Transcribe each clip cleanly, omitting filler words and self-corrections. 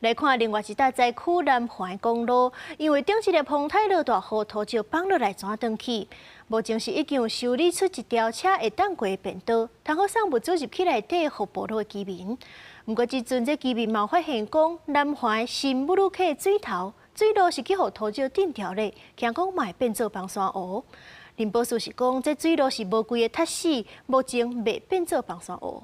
來看另外一搭災區南環公路，因為頂一个風颱落大雨，土石崩落來怎斷去？目前是已經修理出一條車會當過的便道，通好送物資入去內底予部落的居民。毋過這陣這居民嘛發現講，南環新武呂溪水頭水路是去予土石震掉咧，驚講嘛會變做崩山湖。林寶樹是講，這水路是無規个塌死，目前未變做崩山湖。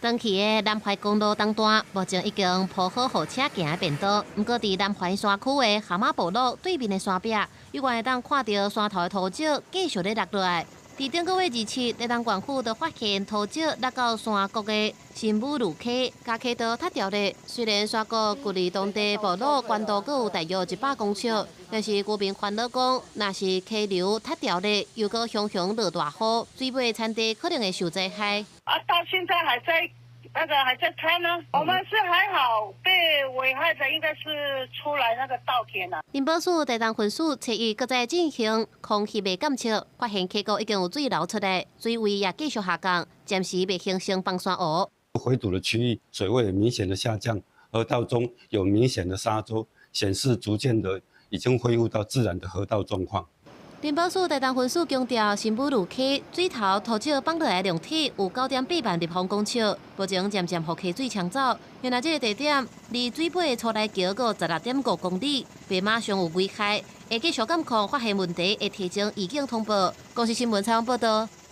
斷去的南環公路東段，目前已經鋪好予車行的便道。毋過，佇南環山區的蛤蟆部落對面的山壁，猶原會當看著山頭的土石繼續咧落落來。佇頂個月27，台東縣府就發現土石落到山谷的新武呂溪，共溪道塌掉咧。雖然山谷距離當地部落懸度閣有大約100公尺，但是居民煩惱講，若是溪流塌掉咧，又閣雄雄落大雨，水尾田地可能會受災害。啊，到現在還在那個還在拆呢。我們是還好，被危害的應該是出來那個稻田啦。林保署台東分署初一閣再進行空翕的監測，發現溪谷已經有水流出來，水位也繼續下降，暫時未形成崩山湖。回堵的區域水位明顯的下降，河道中有明顯的沙洲，顯示逐漸的已經恢復到自然的河道狀況。林保署台東分署強調，新武呂溪水頭土石崩落來量體有9.8萬立方公尺，目前漸漸予溪水沖走。原來這个地點離水尾徂徠橋閣16.5公里，袂馬上有危害，會繼續監控發現問題，會提前預警通報。公視新聞採訪報導。